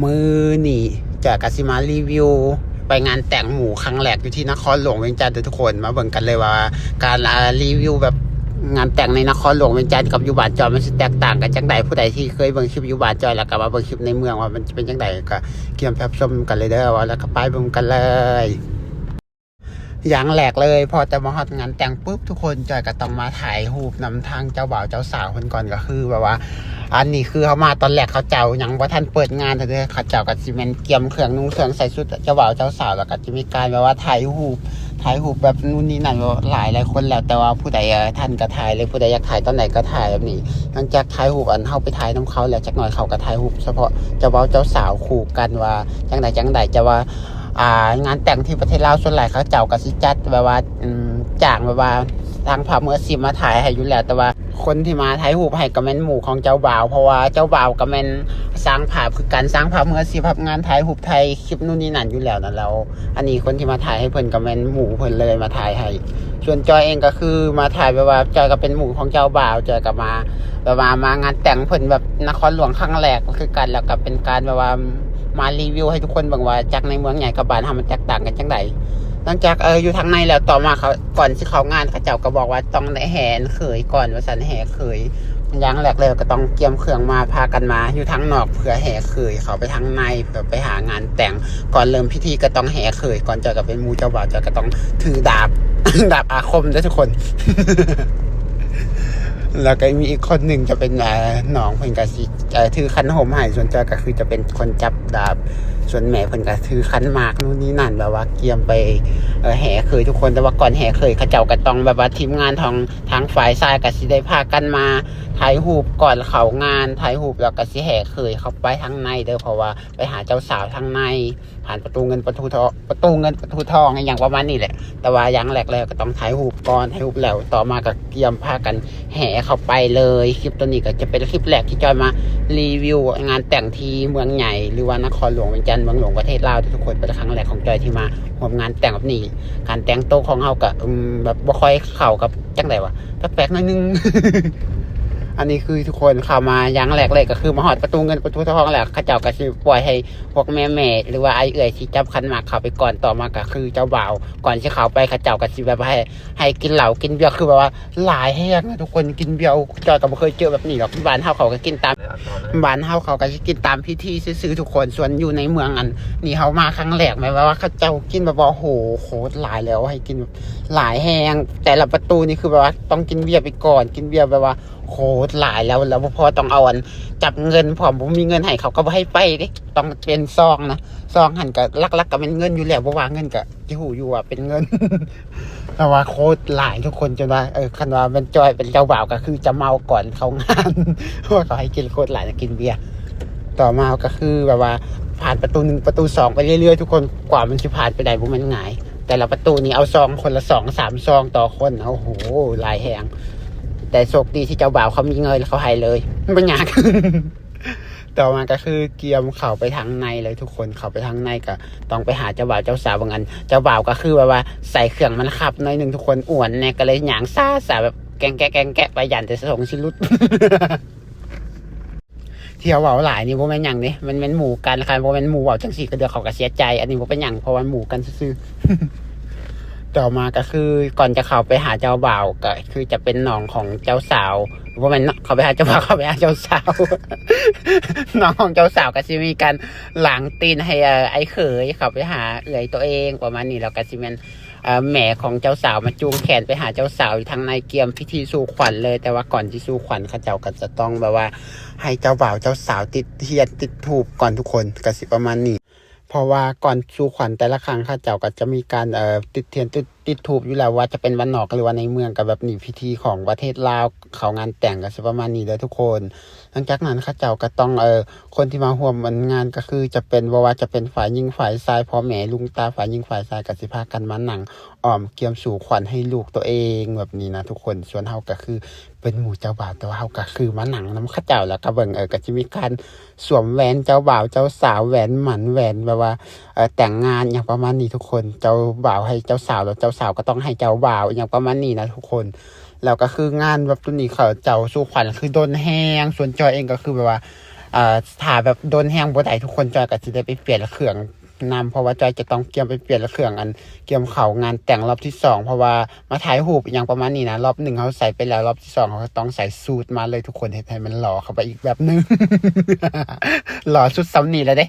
ມື້ນີ້ຈອຍກໍຊິມາຣີວິວໄປງານແຕ່ງໝູ່ຄັ້ງແລກຢູ່ທີ່ນະຄອນຫຼວງວຽງຈັນເດີທຸກຄົນ. ມາເບິ່ງກັນເລີຍວ່າການ ອ່າ ຣີວິວແບບງານແຕ່ງໃນນະຄອນຫຼວງວຽງຈັນກັບຢູ່ບ້ານຈອຍມັນຊິແຕກຕ່າງກັນຈັ່ງໃດ. ຜູ້ໃດທີ່ເຄີຍເບິ່ງຄລິບຢູ່ບ້ານຈອຍ ແລ້ວກໍມາເບິ່ງຄລິບໃນເມືອງວ່າມັນຈະເປັນຈັ່ງໃດ ກໍກຽມໄປຮັບຊົມກັນເລີຍເດີ. ເອົາ ແລ້ວກໍໄປເບິ່ງກັນເລີຍ. ຢ່າງແລກເລີຍ ພໍແຕ່ມາຮອດງານແຕ່ງປຶບ ທຸກຄົນ ຈອຍກໍຕ້ອງມາຖ່າຍຮູບນຳທາງເຈົ້າບ່າວເຈົ້າສາວເພິ່ນກ່ອນ. ກໍຄືແບບວ່າ ອັນນີ້ຄືເຮົາມາຕອນແລກ ເຂົາເຈົ້າຍັງບໍ່ທັນເປີດງານເດີ. ເຂົາເຈົ້າກໍຊິແມ່ນກຽມເຄື່ອງນຸ່ງເຄື່ອງ ໃສ່ຊຸດເຈົ້າບ່າວເຈົ້າສາວ ແລ້ວກໍຈະມີການແບບວ່າຖ່າຍຮູບ ຖ່າຍຮູບແບບນູ້ນນີ້ນັ້ນ ຫຼາຍໆຄົນແລ້ວ ແຕ່ວ່າຜູ້ໃດ ເອີ ທັນກໍຖ່າຍເລີຍ ຜູ້ໃດຢາກຖ່າຍຕອນໃດກໍຖ່າຍແບບນີ້. ຫຼັງຈາກຖ່າຍຮູບ ອັນ ເຮົາໄປຖ່າຍນຳເຂົາແລ້ວ ຈັກໜ້ອຍເຂົາກໍຖ່າຍຮູບສະເພາະເຈົ້າບ່າວເຈົ້າສາວຄູ່ກັນວ່າຈັ່ງໃດຈັ່ງໃດ. ແຕ່ວ່າ ອ່າ ງານແຕ່ງທີ່ປະເທດລາວສ່ວນຫຼາຍເຂົາເຈົ້າກໍຊິຈັດແບບວ່າ ອືມ ຈ້າງແບບວ່າຊ່າງພາບມືອາຊີບມາຖ່າຍໃຫ້ຢູ່ແລ້ວ, ແຕ່ວ່າຄົນທີ່ມາຖ່າຍຮູບໃຫ້ກໍແມ່ນໝູ່ຂອງເຈົ້າບ່າວ ເພາະວ່າເຈົ້າບ່າວກໍແມ່ນຊ່າງພາບຄືກັນ, ຊ່າງພາບມືອາຊີບຮັບງານຖ່າຍຮູບຖ່າຍຄລິບນູ່ນນີ້ນັ້ນຢູ່ແລ້ວນະ. ແລ້ວອັນນີ້ຄົນທີ່ມາຖ່າຍໃຫ້ເພິ່ນກໍແມ່ນໝູ່ເພິ່ນເລີຍມາຖ່າຍໃຫ້. ສ່ວນຈອຍເອງກໍຄືມາຖ່າຍແບບວ່າ ຈອຍກໍເປັນໝູ່ຂອງເຈົ້າບ່າວ, ຈອຍກໍມາ ແບບວ່າມາງານແຕ່ງເພິ່ນແບບນະຄອນຫຼວງຄັ້ງແລກຄືກັນ, ແລ້ວກໍເປັນການແບບວ່າມາຣີວິວໃຫ້ທຸກຄົນເບິ່ງວ່າ ຈາກໃນເມືອງໃຫຍ່ກັບບ້ານເຮົາມັນແຕກຕ່າງກັນຈັ່ງໃດ. ຫຼັງຈາກ ເອີ ຢູ່ທາງໃນແລ້ວ ຕໍ່ມາເຂົາ ກ່ອນຊິເຂົ້າງານ ເຂົາເຈົ້າກໍບອກວ່າຕ້ອງໄດ້ແຫ່ເຂີຍກ່ອນວ່າຊັ້ນ, ແຫ່ເຂີຍ. ຢ່າງແລກເລີຍກໍຕ້ອງກຽມເຄື່ອງມາ ພາກັນມາຢູ່ທາງນອກເພື່ອແຫ່ເຂີຍເຂົ້າໄປທາງໃນ ເພື່ອໄປຫາງານແຕ່ງ. ກ່ອນເລີ່ມພິທີກໍຕ້ອງແຫ່ເຂີຍກ່ອນ, ຈອຍກໍເປັນໝູ່ເຈົ້າບ່າວ ຈອຍກໍຕ້ອງຖືດາບ ດາບອາຄົມເດີທຸກຄົນ. ແລ້ວກໍມີອີກຄົນໜຶ່ງຈະເປັນ ເອີ ນ້ອງເພິ່ນກໍຊິ ເອີ ຖືຂັນໂຮມໃຫ້, ສ່ວນຈອຍກໍຄືຈະເປັນຄົນຈັບດາບ, ສ່ວນແມ່ເພິ່ນກໍຖືຂັນໝາກນູ່ນນີ້ນັ້ນ ແບບວ່າກຽມໄປ ເອີ ແຫ່ເຂີຍທຸກຄົນ. ແຕ່ວ່າກ່ອນແຫ່ເຂີຍ ເຂົາເຈົ້າກໍຕ້ອງແບບວ່າ ທີມງານຂອງທາງຝ່າຍຊາຍກໍຊິໄດ້ພາກັນມາຖ່າຍຮູບກ່ອນເຂົ້າງານ, ຖ່າຍຮູບແລ້ວກໍຊິແຫ່ເຂີຍເຂົ້າໄປທາງໃນເດີ, ເພາະວ່າໄປຫາເຈົ້າສາວທາງໃນ ຜ່ານປະຕູເງິນປະຕູທອງ ປະຕູເງິນປະຕູທອງ ອີ່ຫຍັງປະມານນີ້ແຫຼະ. ແຕ່ວ່າຢ່າງແລກເລີຍກໍຕ້ອງຖ່າຍຮູບກ່ອນ, ຖ່າຍຮູບແລ້ວຕໍ່ມາກໍກຽມພາກັນແຫ່ເຂົ້າໄປເລີຍ. ຄລິບໂຕນີ້ກໍຈະເປັນຄລິບແລກທີ່ຈອຍມາຣີວິວງານແຕ່ງທີ່ເມືອງໃຫຍ່ ຫຼືວ່ານະຄອນຫຼວງວຽງຈັນ ເມືອງຫຼວງປະເທດລາວທຸກໆຄົນ. ເປັນຄັ້ງແລກຂອງຈອຍທີ່ມາຮ່ວມງານແຕ່ງແບບນີ້. ການແຕ່ງໂຕຂອງເຮົາກໍ ອືມ ແບບບໍ່ຄ່ອຍເຂົ້າກັບ ຈັ່ງໃດວະ ແປກໆໜ້ອຍໜຶ່ງ. ອັນນີ້ຄືທຸກຄົນເຂົ້າມາຢ່າງແລກເລີຍ ກໍຄືມາຮອດປະຕູເງິນປະຕູທອງແລ້ວ ເຂົາເຈົ້າກໍຊິປ່ອຍໃຫ້ພວກແມ່ໆ ຫຼືວ່າອ້າຍເອື້ອຍຊິຈັບຂັນໝາກເຂົ້າໄປກ່ອນ. ຕໍ່ມາກໍຄືເຈົ້າບ່າວ ກ່ອນຊິເຂົ້າໄປ ເຂົາເຈົ້າກໍຊິແບບໃຫ້ ໃຫ້ກິນເຫຼົ້າກິນເບຍ ຄືແບບວ່າຫຼາຍແຮງນະທຸກຄົນ. ກິນເບຽ ໂອ້ ຈອຍກໍບໍ່ເຄີຍເຈີແບບນີ້ດອກ. ບ້ານເຮົາເຂົາກໍກິນຕາມ ບ້ານເຮົາເຂົາກໍຊິກິນຕາມພິທີຊື່ໆທຸກຄົນ. ສ່ວນຢູ່ໃນເມືອງອັນນີ້ເຮົາມາຄັ້ງແລກ ແມ່ນວ່າເຂົາເຈົ້າກິນແບບວ່າ ໂຫ ໂຄດຫຼາຍແລ້ວ ໃຫ້ກິນ ຫຼາຍແຮງ. ແຕ່ລະປະຕູນີ້ຄືແບບວ່າຕ້ອງກິນເບຍໄປກ່ອນ, ກິນເບຍແບບວ່າໂຄດຫຼາຍແລ້ວ ແລ້ວບໍ່ພໍຕ້ອງເອົາອັນ ຈັບເງິນພ້ອມ, ບໍ່ມີເງິນໃຫ້ເຂົາກໍບໍ່ໃຫ້ໄປເດ້. ຕ້ອງເປັນຊອງນະ, ຊອງຫັ້ນກໍຫຼັກໆກໍແມ່ນເງິນຢູ່ແລ້ວ, ບໍ່ວ່າເງິນກໍຊິຮູ້ຢູ່ວ່າເປັນເງິນ. ແຕ່ວ່າໂຄດຫຼາຍທຸກຄົນ ຈົນວ່າ ເອີ ຄັນວ່າແມ່ນຈອຍເປັນເຈົ້າບ່າວກໍຄືຈະເມົາກ່ອນເຂົ້າງານ ເພາະວ່າເຂົາໃຫ້ກິນໂຄດຫຼາຍ ກິນເບຍ. ຕໍ່ມາກໍຄືແບບວ່າຜ່ານປະຕູໜຶ່ງ ປະຕູສອງໄປເລື້ອຍໆ ທຸກຄົນ, ກວ່າມັນຊິຜ່ານໄປໄດ້ບໍ່ແມ່ນງ່າຍ. ແຕ່ລະປະຕູນີ້ເອົາຊອງຄົນລະສອງສາມຊອງຕໍ່ຄົນ. ໂອ້ໂຫ ຫຼາຍແຮງ. ແຕ່ໂຊກດີທີ່ເຈົ້າບ່າວເຂົາມີເງິນ ເຂົາໃຫ້ເລີຍ ບໍ່ຍາກ. ຕໍ່ມາກໍຄືກຽມເຂົ້າໄປທາງໃນເລີຍທຸກຄົນ. ເຂົ້າໄປທາງໃນກໍຕ້ອງໄປຫາເຈົ້າບ່າວເຈົ້າສາວ. ບາງອັນເຈົ້າບ່າວກໍຄືແບບວ່າໃສ່ເຄື່ອງມັນຂັບໜ້ອຍໜຶ່ງທຸກຄົນ, ອ້ວນແດ່ ກໍເລີຍຍ່າງຊ້າໆ ແບບແກງແກະແກງແກະໄປ ຢ້ານແຕ່ສົ້ນສູງຊິຫຼຸດ. ທີ່ເຮົາເວົ້າຫຼາຍນີ້ບໍ່ແມ່ນຫຍັງເດ້, ມັນແມ່ນໝູ່ກັນ. ຄັນບໍ່ແມ່ນໝູ່ເວົ້າຈັ່ງຊີ້ ກໍດຽວເຂົາກໍເສຍໃຈ. ອັນນີ້ບໍ່ເປັນຫຍັງ ເພາະວ່າໝູ່ກັນຊື່ໆ. ຕໍ່ມາກໍຄືກ່ອນຈະເຂົ້າໄປຫາເຈົ້າບ່າວ ກໍຄືຈະເປັນນ້ອງຂອງເຈົ້າສາວ, ບໍ່ແມ່ນເນາະ ເຂົ້າໄປຫາເຈົ້າບ່າວ ເຂົ້າໄປຫາເຈົ້າສາວ. ນ້ອງຂອງເຈົ້າສາວກໍຊິມີການລ້າງຕີນໃຫ້ ເອີ ອ້າຍເຂີຍເຂົ້າໄປຫາເອື້ອຍໂຕເອງ ປະມານນີ້. ແລ້ວກໍຊິແມ່ນ ເອີ ແມ່ຂອງເຈົ້າສາວມາຈູງແຂນໄປຫາເຈົ້າສາວຢູ່ທາງໃນ ກຽມພິທີສູ່ຂວັນເລີຍ. ແຕ່ວ່າກ່ອນຊິສູ່ຂວັນ ເຂົາເຈົ້າກໍຈະຕ້ອງແບບວ່າໃຫ້ເຈົ້າບ່າວເຈົ້າສາວຕິດທຽນຕິດທູບກ່ອນທຸກຄົນ, ກໍຊິປະມານນີ້. ເພາະວ່າກ່ອນສູ່ຂວັນແຕ່ລະຄັ້ງ ເຂົາເຈົ້າກໍຈະມີການ ເອີ ຕິດທຽນຕິດ ຕິດທູບຢູ່ແລ້ວ, ວ່າຈະເປັນບ້ານນອກ ຫຼືວ່າໃນເມືອງ ກໍແບບນີ້. ພິທີຂອງປະເທດລາວເຂົ້າງານແຕ່ງກໍຊິປະມານນີ້ເດີທຸກຄົນ. ຫຼັງຈາກນັ້ນເຂົາເຈົ້າກໍຕ້ອງ ເອີ ຄົນທີ່ມາຮ່ວມອັນງານກໍຄືຈະເປັນ ບໍ່ວ່າຈະເປັນຝ່າຍຍິງຝ່າຍຊາຍ, ພໍ່ແມ່ລຸງຕາຝ່າຍຍິງຝ່າຍຊາຍ ກໍຊິພາກັນມານັ່ງອ້ອມກຽມສູ່ຂວັນໃຫ້ລູກໂຕເອງແບບນີ້ນະທຸກຄົນ. ສ່ວນເຮົາກໍຄືເປັນໝູ່ເຈົ້າບ່າວ ແຕ່ວ່າເຮົາກໍຄືມານັ່ງນຳເຂົາເຈົ້າ ແລ້ວກໍເບິ່ງ ເອີ ກໍຊິມີການສວມແຫວນເຈົ້າບ່າວເຈົ້າສາວ, ແຫວນໝັ້ນ ແຫວນແບບວ່າ ເອີ ແຕ່ງງານ ຫຍັງປະມານນີ້ທຸກຄົນ. ເຈົ້າບ່າວໃຫ້ເຈົ້າສາວ ແລ້ວເຈົ້າສາວກໍຕ້ອງໃຫ້ເຈົ້າບ່າວ ຫຍັງປະມານນີ້ນະທຸກຄົນ. ແລ້ວກໍຄືງານແບບໂຕນີ້ ເຂົາເຈົ້າສູ່ຂວັນຄືດົນແຮງ. ສ່ວນຈອຍເອງກໍຄືແບບວ່າ ເອີ ຖ້າແບບດົນແຮງບໍ່ໄດ້ທຸກຄົນ ຈອຍກໍຊິໄດ້ໄປປ່ຽນເຄື່ອງນຳ ເພາະວ່າຈອຍຈະຕ້ອງກຽມໄປປ່ຽນເຄື່ອງ ອັນກຽມເຂົ້າງານແຕ່ງລອບທີສອງ ເພາະວ່າມາຖ່າຍຮູບອີ່ຫຍັງປະມານນີ້ນະ. ລອບໜຶ່ງເຮົາໃສ່ໄປແລ້ວ ລອບທີສອງເຮົາກໍຕ້ອງໃສ່ສູດມາເລີຍທຸກຄົນ ເຮັດໃຫ້ມັນຫຼໍ່ເຂົ້າໄປອີກແບບໜຶ່ງ ຫຼໍ່ສຸດສ່ຳນີ້ແຫຼະເດ້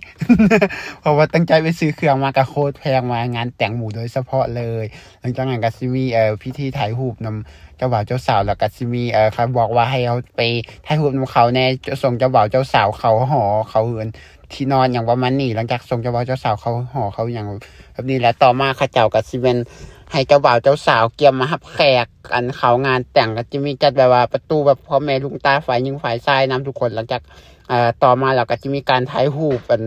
ເພາະວ່າຕັ້ງໃຈໄປຊື້ເຄື່ອງມາກໍໂຄດແພງ ມາງານແຕ່ງໝູ່ໂດຍສະເພາະເລີຍ. ຫຼັງຈາກນັ້ນກໍຊິມີ ເອີ ພິທີຖ່າຍຮູບນຳເຈົ້າບ່າວເຈົ້າສາວ ແລ້ວກໍຊິມີ ເອີ ເຂົາບອກວ່າໃຫ້ເຮົາໄປຖ່າຍຮູບນຳເຂົາແດ່ ສົ່ງເຈົ້າບ່າວເຈົ້າສາວເຂົ້າຫໍ ເຂົ້າເຮືອນທີ່ນອນຫຍັງປະມານນີ້. ຫຼັງຈາກສົ່ງເຈົ້າບ່າວເຈົ້າສາວເຂົ້າຫໍ ເຂົ້າຫຍັງແບບນີ້ແລ້ວ ຕໍ່ມາເຂົາເຈົ້າກໍຊິແມ່ນໃຫ້ເຈົ້າບ່າວເຈົ້າສາວກຽມມາຮັບແຂກ ອັນເຂົ້າງານແຕ່ງ ກໍຈະມີຈັດແບບວ່າປະຕູແບບພໍ່ແມ່ລຸງຕາ ຝ່າຍຍິງຝ່າຍຊາຍນຳທຸກຄົນ. ຫຼັງຈາກ ເອີ ຕໍ່ມາແລ້ວກໍຈະມີການຖ່າຍຮູບ ອັນ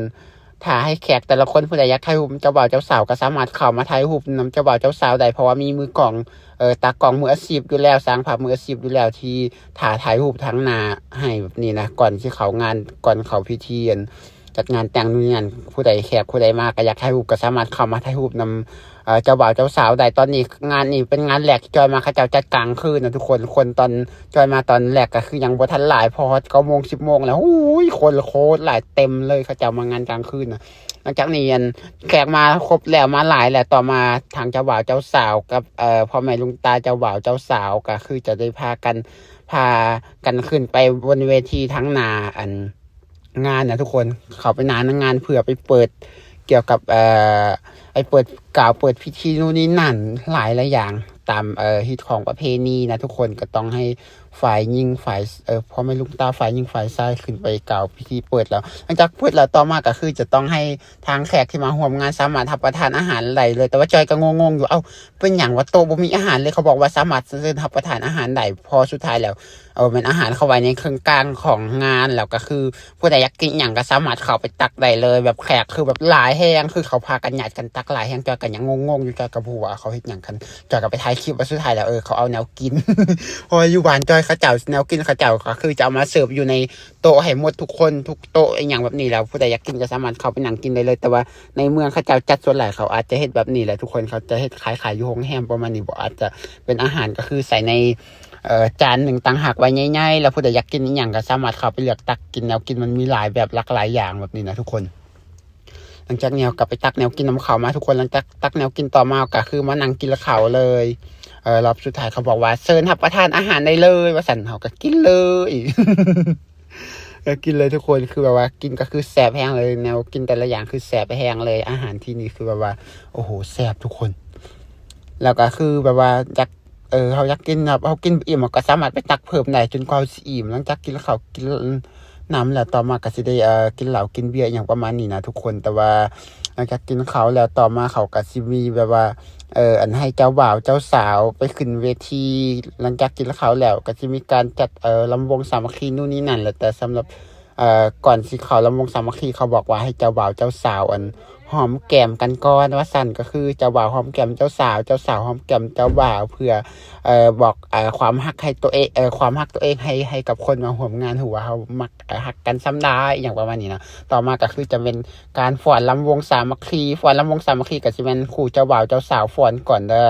ຖ້າໃຫ້ແຂກແຕ່ລະຄົນ ຜູ້ໃດຢາກຖ່າຍຮູບເຈົ້າບ່າວເຈົ້າສາວ ກໍສາມາດເຂົ້າມາຖ່າຍຮູບນຳເຈົ້າບ່າວເຈົ້າສາວໄດ້ ເພາະວ່າມີມືກ້ອງ ເອີ ຕາກ້ອງມືອາຊີບຢູ່ແລ້ວ ຊ່າງພາບມືອາຊີບຢູ່ແລ້ວ ທີ່ຖ້າຖ່າຍຮູບທາງໜ້າໃຫ້ແບບນີ້ນະ ກ່ອນຊິເຂົ້າງານ ກ່ອນເຂົ້າພິທີ ອັນ ຈັດງານແຕ່ງນູ່ນນີ້ນັ້ນ. ຜູ້ໃດ ແຂກຜູ້ໃດມາກໍຢາກຖ່າຍຮູບ ກໍສາມາດເຂົ້າມາຖ່າຍຮູບນຳ ເອີ ເຈົ້າບ່າວເຈົ້າສາວໄດ້. ຕອນນີ້ງານນີ້ເປັນງານແລກທີ່ຈອຍມາ ເຂົາເຈົ້າຈັດກາງຄືນນະທຸກຄົນ. ຄົນຕອນຈອຍມາຕອນແລກກໍຄືຍັງບໍ່ທັນຫຼາຍ ພໍຮອດເກົ້າໂມງ ສິບໂມງແລ້ວ ໂອ້ຍ ຄົນໂຄດຫຼາຍ ເຕັມເລີຍ ເຂົາເຈົ້າມາງານກາງຄືນນະ. ຫຼັງຈາກນີ້ ອັນ ແຂກມາຄົບແລ້ວ ມາຫຼາຍແລ້ວ ຕໍ່ມາທາງເຈົ້າບ່າວເຈົ້າສາວກັບ ເອີ ພໍ່ແມ່ລຸງຕາເຈົ້າບ່າວເຈົ້າສາວ ກໍຄືຈະໄດ້ພາກັນ ພາກັນຂຶ້ນໄປບົນເວທີທາງໜ້າ ອັນ ງານນະທຸກຄົນ ເຂົ້າໄປໜ້າງານເພື່ອໄປເປີດກ່ຽວກັບ ເອີ ໄປເປີດ ກ່າວເປີດພິທີນູ່ນນີ້ນັ້ນ ຫຼາຍຫຼາຍຢ່າງຕາມ ເອີ ຮີດຄອງປະເພນີນະທຸກຄົນ. ກໍຕ້ອງໃຫ້ຝ່າຍຍິງຝ່າຍ ເອີ ພໍ່ແມ່ລຸງຕາ ຝ່າຍຍິງຝ່າຍຊາຍຂຶ້ນໄປກ່າວພິທີເປີດແລ້ວ. ຫຼັງຈາກເປີດແລ້ວ ຕໍ່ມາກໍຄືຈະຕ້ອງໃຫ້ທາງແຂກທີ່ມາຮ່ວມງານສາມາດຮັບປະທານອາຫານໄດ້ເລີຍ. ແຕ່ວ່າຈອຍກໍງົງໆຢູ່ ເອົ້າ ເປັນຫຍັງວ່າໂຕະບໍ່ມີອາຫານເລີຍ ເຂົາບອກວ່າສາມາດເຊີນຮັບປະທານອາຫານໄດ້ ເພາະສຸດທ້າຍແລ້ວ ເອົາແມ່ນອາຫານເຂົ້າໄວ້ໃນເຄິ່ງກາງຂອງງານ ແລ້ວກໍຄືຜູ້ໃດຢາກກິນຫຍັງກໍສາມາດເຂົ້າໄປຕັກໄດ້ເລີຍ. ແບບແຂກຄືແບບຫຼາຍແຮງ ຄືເຂົາພາກັນຍາດກັນຕັກຫຼາຍແຮງ ຈອຍກໍຍັງງົງໆຢູ່ ຈອຍກໍບໍ່ຮູ້ວ່າເຂົາເຮັດຫຍັງກັນ. ຈອຍກໍໄປຖ່າຍຄລິບວ່າສຸດທ້າຍແລ້ວ ເອີ ເຂົາເອົາແນວກິນ ເພາະວ່າຢູ່ບ້ານຈອຍເຂົາເຈົ້າແນວກິນເຂົາເຈົ້າກໍຄືຈະເອົາມາເສີບຢູ່ໃນໂຕະໃຫ້ໝົດທຸກຄົນ ທຸກໂຕະອີ່ຫຍັງແບບນີ້ ແລ້ວຜູ້ໃດຢາກກິນກໍສາມາດເຂົ້າໄປນັ່ງກິນໄດ້ເລີຍ. ແຕ່ວ່າໃນເມືອງເຂົາເຈົ້າຈັດສ່ວນຫຼາຍ ເຂົາອາດຈະເຮັດແບບນີ້ແຫຼະທຸກຄົນ ເຂົາຈະເຮັດຂາຍໆຢູ່ໂຮງແຮມປະມານນີ້ບໍ ອາດຈະເປັນອາຫານ ກໍຄືໃສ່ໃນ ເອີ ຈານໜຶ່ງຕ່າງຫາກໄວ້ໃຫຍ່ໆ ແລ້ວຜູ້ໃດຢາກກິນອີ່ຫຍັງກໍສາມາດເຂົ້າໄປເລືອກຕັກກິນ ແນວກິນມັນມີຫຼາຍແບບ ຫຼາກຫຼາຍຢ່າງແບບນີ້ນະທຸກຄົນ. ຫຼັງຈາກນີ້ເຮົາກໍໄປຕັກແນວກິນນຳເຂົາມາທຸກຄົນ. ຫຼັງຈາກຕັກແນວກິນຕໍ່ມາກໍຄືມານັ່ງກິນເຂົ້າເລີຍ. ເອີ ລອບສຸດທ້າຍເຂົາບອກວ່າເຊີນຮັບປະທານອາຫານໄດ້ເລີຍວ່າຊັ້ນ ເຮົາກໍກິນເລີຍ ເອີ ກິນເລີຍທຸກຄົນ. ຄືແບບວ່າກິນກໍຄືແຊບແຮງເລີຍ ແນວກິນແຕ່ລະຢ່າງຄືແຊບແຮງເລີຍ. ອາຫານທີ່ນີ້ຄືແບບວ່າ ໂອ້ໂຫ ແຊບທຸກຄົນ. ແລ້ວກໍຄືແບບວ່າຢາກ ເອີ ເຮົາຢາກກິນແບບ ເຮົາກິນບໍ່ອີ່ມ ເຮົາກໍສາມາດໄປຕັກເພີ່ມໄດ້ຈົນກວ່າເຮົາຊິອີ່ມ. ຫຼັງຈາກກິນເຂົ້າກິນນ້ຳແລ້ວ ຕໍ່ມາກໍຊິໄດ້ ເອີ ກິນເຫຼົ້າກິນເບຍອີ່ຫຍັງປະມານນີ້ນະທຸກຄົນ. ແຕ່ວ່າຫຼັງຈາກກິນເຂົ້າແລ້ວ ຕໍ່ມາເຂົາກໍຊິມີແບບວ່າ ເອີ ອັນໃຫ້ເຈົ້າບ່າວເຈົ້າສາວໄປຂຶ້ນເວທີ. ຫຼັງຈາກກິນເຂົ້າແລ້ວກໍຊິມີການຈັດ ເອີ ລຳວົງສາມັກຄີນູ່ນນີ້ນັ້ນແຫຼະ. ແຕ່ສຳລັບ ເອີ ກ່ອນຊິເຂົ້າລຳວົງສາມັກຄີ ເຂົາບອກວ່າໃຫ້ເຈົ້າບ່າວເຈົ້າສາວ ອັນ ຫອມແກ້ມກັນກ່ອນວ່າຊັ້ນ. ກໍຄືເຈົ້າບ່າວຫອມແກ້ມເຈົ້າສາວ ເຈົ້າສາວຫອມແກ້ມເຈົ້າບ່າວ ເພື່ອ ເອີ ບອກ ເອີ ຄວາມຮັກໃຫ້ຕົວເອງ ເອີ ຄວາມຮັກຕົວເອງໃຫ້ ໃຫ້ກັບຄົນມາຮ່ວມງານ ຮູ້ວ່າເຮົາມັກ ເອີ ຮັກກັນສ່ຳໃດ ອີ່ຫຍັງປະມານນີ້ນະ. ຕໍ່ມາກໍຄືຈະເປັນການຟ້ອນລຳວົງສາມັກຄີ. ຟ້ອນລຳວົງສາມັກຄີກໍຊິແມ່ນຄູ່ເຈົ້າບ່າວເຈົ້າສາວຟ້ອນກ່ອນເດີ.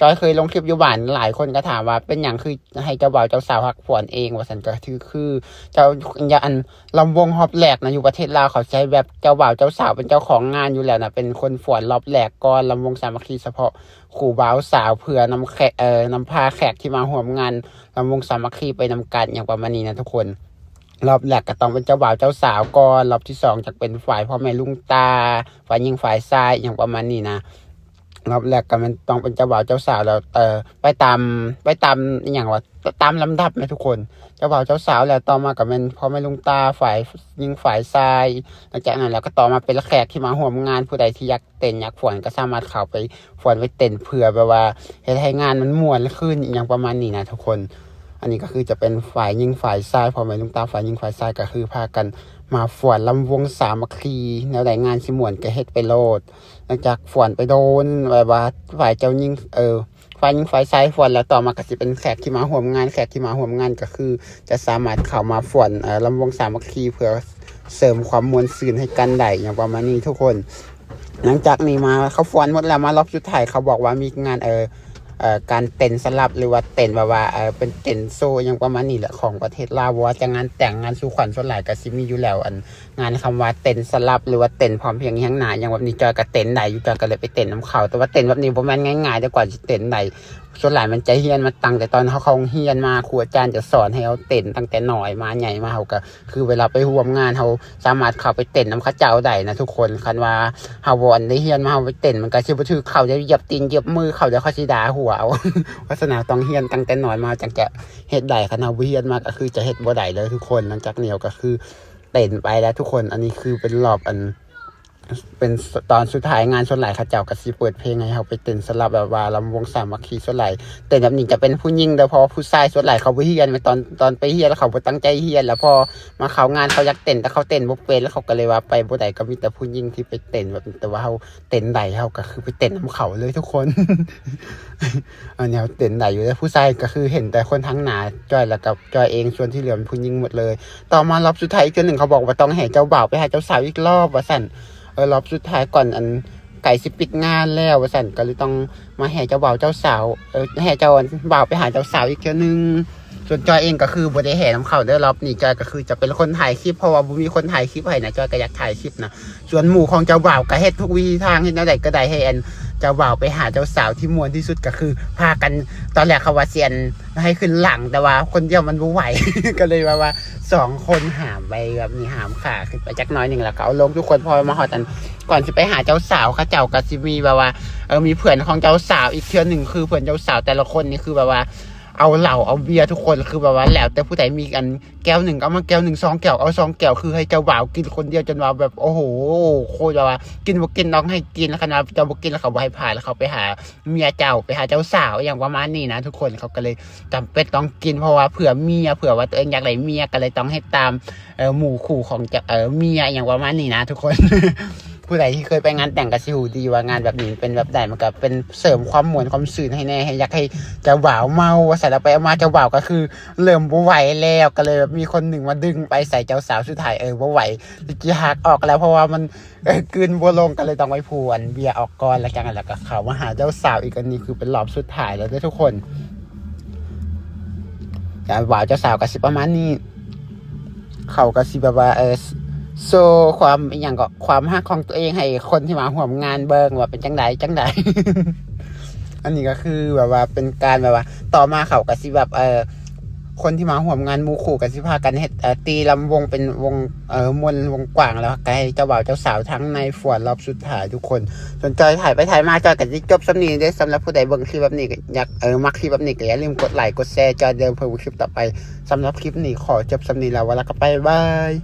ຈອຍເຄີຍລົງຄລິບຢູ່ບ້ານ ຫຼາຍຄົນກໍຖາມວ່າເປັນຫຍັງຄືໃຫ້ເຈົ້າບ່າວເຈົ້າສາວຮັກຟ້ອນເອງວ່າຊັ້ນ. ກໍຄື ຄືເຈົ້າ ຢ່າ ອັນ ລຳວົງຮອບແລກນະ ຢູ່ປະເທດລາວເຂົາໃຊ້ແບບເຈົ້າບ່າວເຈົ້າສາວເປັນເຈົ້າຂອງງານຢູ່ແລ້ວນະ ເປັນຄົນຟ້ອນລອບແລກກ່ອນ. ລຳວົງສາມັກຄີສະເພາະຄູ່ບ່າວສາວ ເພື່ອນຳແຂກ ເອີ ນຳພາແຂກທີ່ມາຮ່ວມງານລຳວົງສາມັກຄີໄປນຳກັນ ຫຍັງປະມານນີ້ນະທຸກຄົນ. ລອບແລກກໍຕ້ອງເປັນເຈົ້າບ່າວເຈົ້າສາວກ່ອນ ລອບທີສອງຈະເປັນຝ່າຍພໍ່ແມ່ລຸງຕາ ຝ່າຍຍິງຝ່າຍຊາຍ ຫຍັງປະມານນີ້ນະ. ລອບແລກກໍແມ່ນຕ້ອງເປັນເຈົ້າບ່າວເຈົ້າສາວແລ້ວ ເອີ ໄປຕາມ ໄປຕາມອີ່ຫຍັງວະ ຕາມລຳດັບແມ່ນທຸກຄົນ. ເຈົ້າບ່າວເຈົ້າສາວແລ້ວ ຕໍ່ມາກໍແມ່ນພໍ່ແມ່ລຸງຕາ ຝ່າຍຍິງຝ່າຍຊາຍ. ຫຼັງຈາກນັ້ນແລ້ວກໍຕໍ່ມາເປັນແຂກທີ່ມາຮ່ວມງານ ຜູ້ໃດທີ່ຢາກເຕັ້ນຢາກຟ້ອນກໍສາມາດເຂົ້າໄປຟ້ອນໄປເຕັ້ນ ເພື່ອແບບວ່າເຮັດໃຫ້ງານມັນມ່ວນຂຶ້ນ ອີ່ຫຍັງປະມານນີ້ນະທຸກຄົນ. ອັນນີ້ກໍຄືຈະເປັນຝ່າຍຍິງຝ່າຍຊາຍ ພໍ່ແມ່ລຸງຕາ ຝ່າຍຍິງຝ່າຍຊາຍກໍຄືພາກັນມາຟ້ອນລຳວົງສາມັກຄີ ແນວໃດງານຊິມ່ວນກໍເຮັດໄປໂລດ. ຫຼັງຈາກຟ້ອນໄປໂດນ ແບບວ່າຝ່າຍເຈົ້າຍິງ ເອີ ຝ່າຍຍິງຝ່າຍຊາຍຟ້ອນແລ້ວ ຕໍ່ມາກໍຊິເປັນແຂກທີ່ມາຮ່ວມງານ ແຂກທີ່ມາຮ່ວມງານກໍຄືຈະສາມາດເຂົ້າມາຟ້ອນ ເອີ ລຳວົງສາມັກຄີ ເພື່ອເສີມຄວາມມ່ວນຊື່ນໃຫ້ກັນໄດ້ ຫຍັງປະມານນີ້ທຸກຄົນ. ຫຼັງຈາກນີ້ມາ ເຂົາຟ້ອນໝົດແລ້ວ ມາລອບສຸດທ້າຍ ເຂົາບອກວ່າມີງານ ເອີ ເອີ ການເຕັ້ນສະຫຼັບ ຫຼືວ່າເຕັ້ນແບບວ່າ ເອີ ເປັນເຕັ້ນໂຊຫຍັງປະມານນີ້ແຫຼະ ຂອງປະເທດລາວ. ບໍ່ວ່າຈະງານແຕ່ງ ງານສູ່ຂວັນ ສ່ວນຫຼາຍກໍຊິມີຢູ່ແລ້ວ ອັນ ງານຄຳວ່າເຕັ້ນສະຫຼັບ ຫຼືວ່າເຕັ້ນພ້ອມພຽງຫຍັງໜ້າຫຍັງແບບນີ້ ຈອຍກໍເຕັ້ນໄດ້ຢູ່ ຈອຍກໍເລີຍໄປເຕັ້ນນຳເຂົາ. ແຕ່ວ່າເຕັ້ນແບບນີ້ບໍ່ແມ່ນງ່າຍໆເດ້ ກວ່າຊິເຕັ້ນໄດ້. ສ່ວນຫຼາຍມັນຈະຮຽນມາຕັ້ງແຕ່ຕອນເຮົາເຂົ້າໂຮງຮຽນມາ ຄູອາຈານຈະສອນໃຫ້ເຮົາເຕັ້ນຕັ້ງແຕ່ນ້ອຍມາ ໃຫຍ່ມາເຮົາກໍ ຄືເວລາໄປຮ່ວມງານ ເຮົາສາມາດເຂົ້າໄປເຕັ້ນນຳເຂົາເຈົ້າໄດ້ນະທຸກຄົນ. ຄັນວ່າເຮົາບໍ່ໄດ້ຮຽນມາ ເຮົາໄປເຕັ້ນ ມັນກໍຊິບໍ່ຖືກເຂົາ ຈະຢຽບຕີນຢຽບມືເຂົາ ດຽວເຂົາຊິດ່າຫົວເອົາ. ເພາະສະນັ້ນຕ້ອງຮຽນຕັ້ງແຕ່ນ້ອຍມາ ຈັ່ງຈະເຮັດໄດ້. ຄັນເຮົາບໍ່ຮຽນມາ ກໍຄືຈະເຮັດບໍ່ໄດ້ເລີຍທຸກຄົນ. ຫຼັງຈາກນີ້ກໍຄືເຕັ້ນໄປແລ້ວທຸກຄົນ. ອັນນີ້ຄືເປັນລອບ ອັນ ເປັນຕອນສຸດທ້າຍງານ. ສ່ວນຫຼາຍເຂົາເຈົ້າກໍຊິເປີດເພງໃຫ້ເຮົາໄປເຕັ້ນສະຫຼັບ ແບບວ່າລຳວົງສາມັກຄີ. ສ່ວນຫຼາຍເຕັ້ນແບບນີ້ຈະເປັນຜູ້ຍິງເດີ ເພາະວ່າຜູ້ຊາຍສ່ວນຫຼາຍເຂົາບໍ່ຮຽນ ຕອນ ຕອນໄປຮຽນແລ້ວເຂົາບໍ່ຕັ້ງໃຈຮຽນ ແລ້ວພໍມາເຂົ້າງານເຂົາຢາກເຕັ້ນ ແຕ່ເຂົາເຕັ້ນບໍ່ເປັນ ແລ້ວເຂົາກໍເລີຍວ່າໄປບໍ່ໄດ້. ກໍມີແຕ່ຜູ້ຍິງທີ່ໄປເຕັ້ນແບບນີ້ ແຕ່ວ່າເຮົາເຕັ້ນໄດ້ ເຮົາກໍຄືໄປເຕັ້ນນຳເຂົາເລີຍທຸກຄົນ. ອັນນີ້ເຮົາເຕັ້ນໄດ້ຢູ່ເດີ. ຜູ້ຊາຍກໍຄືເຫັນແຕ່ຄົນທາງໜ້າຈອຍ ແລ້ວກໍຈອຍເອງ ສ່ວນທີ່ເຫຼືອເປັນຜູ້ຍິງໝົດເລີຍ. ຕໍ່ມາລອບສຸດທ້າຍອີກເທື່ອໜຶ່ງ ເຂົາບອກວ່າຕ້ອງແຫ່ເຈົ້າບ່າວໄປຫາເຈົ້າສາວອີກລອບວ່າຊັ້ນ. ເອີ ລອບສຸດທ້າຍກ່ອນ ອັນ ໃກ້ຊິປິດງານແລ້ວວ່າຊັ້ນ ກໍເລີຍຕ້ອງມາແຫ່ເຈົ້າບ່າວເຈົ້າສາວ ເອີ ແຫ່ເຈົ້າບ່າວໄປຫາເຈົ້າສາວອີກເທື່ອໜຶ່ງ. ສ່ວນຈອຍເອງກໍຄືບໍ່ໄດ້ແຫ່ນຳເຂົາເດີ. ລອບນີ້ຈອຍກໍຄືຈະເປັນຄົນຖ່າຍຄລິບ ເພາະວ່າບໍ່ມີຄົນຖ່າຍຄລິບໃຫ້ນະ ຈອຍກໍຢາກຖ່າຍຄລິບນະ. ສ່ວນໝູ່ຂອງເຈົ້າບ່າວກໍເຮັດທຸກວິທີທາງ ເຮັດແນວໃດກໍໄດ້ໃຫ້ອັນເຈົ້າບ່າວໄປຫາເຈົ້າສາວ. ທີ່ມ່ວນທີ່ສຸດກໍຄືພາກັນ ຕອນແລກເຂົາວ່າຊິອັນ ໃຫ້ຂຶ້ນຫຼັງ ແຕ່ວ່າຄົນດຽວມັນບໍ່ໄຫວ ກໍເລີຍວ່າ ວ່າສອງຄົນຫາມໄປແບບນີ້ ຫາມຂາຂຶ້ນໄປຈັກໜ້ອຍໜຶ່ງ ແລ້ວກໍເອົາລົງ. ທຸກຄົນພໍມາຮອດ ອັນ ກ່ອນຊິໄປຫາເຈົ້າສາວ ເຂົາເຈົ້າກໍຊິມີແບບວ່າ ເອີ ມີເພື່ອນຂອງເຈົ້າສາວອີກເທື່ອໜຶ່ງ ຄືເພື່ອນເຈົ້າສາວແຕ່ລະຄົນນີ້ຄືແບບວ່າ ເອົາເຫຼົ້າເອົາເບຍທຸກຄົນ ຄືແບບວ່າແລ້ວແຕ່ຜູ້ໃດມີ ອັນ ແກ້ວໜຶ່ງກໍເອົາມາແກ້ວໜຶ່ງ ສອງແກ້ວເອົາສອງແກ້ວ ຄືໃຫ້ເຈົ້າບ່າວກິນຄົນດຽວ ຈົນວ່າແບບ ໂອ້ໂຫ ໂຄດແບບວ່າກິນບໍ່ກິນຕ້ອງໃຫ້ກິນ. ຄັນວ່າເຈົ້າບໍ່ກິນແລ້ວເຂົາບໍ່ໃຫ້ພາ ແລ້ວເຂົາໄປຫາເມຍເຈົ້າ ໄປຫາເຈົ້າສາວ ອີ່ຫຍັງປະມານນີ້ນະທຸກຄົນ. ເຂົາກໍເລີຍຈຳເປັນຕ້ອງກິນ ເພາະວ່າເພື່ອເມຍ ເພື່ອວ່າຕົວເອງຢາກໄດ້ເມຍ ກໍເລີຍຕ້ອງເຮັດຕາມ ເອີ ໝູ່ຄູ່ຂອງເຈົ້າ ເອີ ເມຍ ອີ່ຫຍັງປະມານນີ້ນະທຸກຄົນ. ຜູ້ໃດທີ່ເຄີຍໄປງານແຕ່ງກໍຊິຮູ້ດີວ່າງານແບບນີ້ມັນເປັນແບບໃດ. ມັນກໍເປັນເສີມຄວາມມ່ວນຄວາມຊື່ນໃຫ້ແດ່ ໃຫ້ຢາກໃຫ້ເຈົ້າບ່າວເມົາວ່າຊັ້ນ. ແລ້ວໄປເອົາມາເຈົ້າບ່າວກໍຄືເລີ່ມບໍ່ໄຫວແລ້ວ ກໍເລີຍແບບມີຄົນໜຶ່ງມາດຶງໄປໃສ່ເຈົ້າສາວ. ສຸດທ້າຍ ເອີ ບໍ່ໄຫວ ຊິຫັກອອກແລ້ວ ເພາະວ່າມັນ ເອີ ກືນບໍ່ລົງ ກໍເລີຍຕ້ອງໄປຜູ່ອັນເບຍອອກກ່ອນ ແລ້ວຈັ່ງນັ້ນແລ້ວກໍເຂົ້າມາຫາເຈົ້າສາວອີກ. ອັນນີ້ຄືເປັນລອບສຸດທ້າຍແລ້ວເດີທຸກຄົນ. ເຈົ້າບ່າວເຈົ້າສາວກໍຊິປະມານນີ້ ເຂົາກໍຊິແບບວ່າ ເອີ ໂຊຄວາມ ອີ່ຫຍັງກໍ ຄວາມຮັກຂອງຕົວເອງໃຫ້ຄົນທີ່ມາຮ່ວມງານເບິ່ງວ່າເປັນຈັ່ງໃດ ຈັ່ງໃດ. ອັນນີ້ກໍຄືແບບວ່າເປັນການແບບວ່າ ຕໍ່ມາເຂົາກໍຊິແບບ ເອີ ຄົນທີ່ມາຮ່ວມງານໝູ່ຄູ່ກໍຊິພາກັນເຮັດ ເອີ ຕີລຳວົງເປັນວົງ ເອີ ມ່ວນວົງກວ້າງ ແລ້ວກໍໃຫ້ເຈົ້າບ່າວເຈົ້າສາວທາງໃນຟວດລອບສຸດທ້າຍທຸກຄົນ. ສ່ວນຈອຍຖ່າຍໄປຖ່າຍມາ ຈອຍກໍຊິຈົບສ່ຳນີ້ເດີ. ສຳລັບຜູ້ໃດເບິ່ງຄລິບແບບນີ້ ຢາກ ເອີ ມັກຄລິບແບບນີ້ ກໍຢ່າລືມກົດໄລກົດແຊ ຈອຍເດີ ເພື່ອເບິ່ງຄລິບຕໍ່ໄປ. ສຳລັບຄລິບນີ້ຂໍຈົບສ່ຳນີ້ແລ້ວ ວ່າແລ້ວກໍບາຍບາຍ.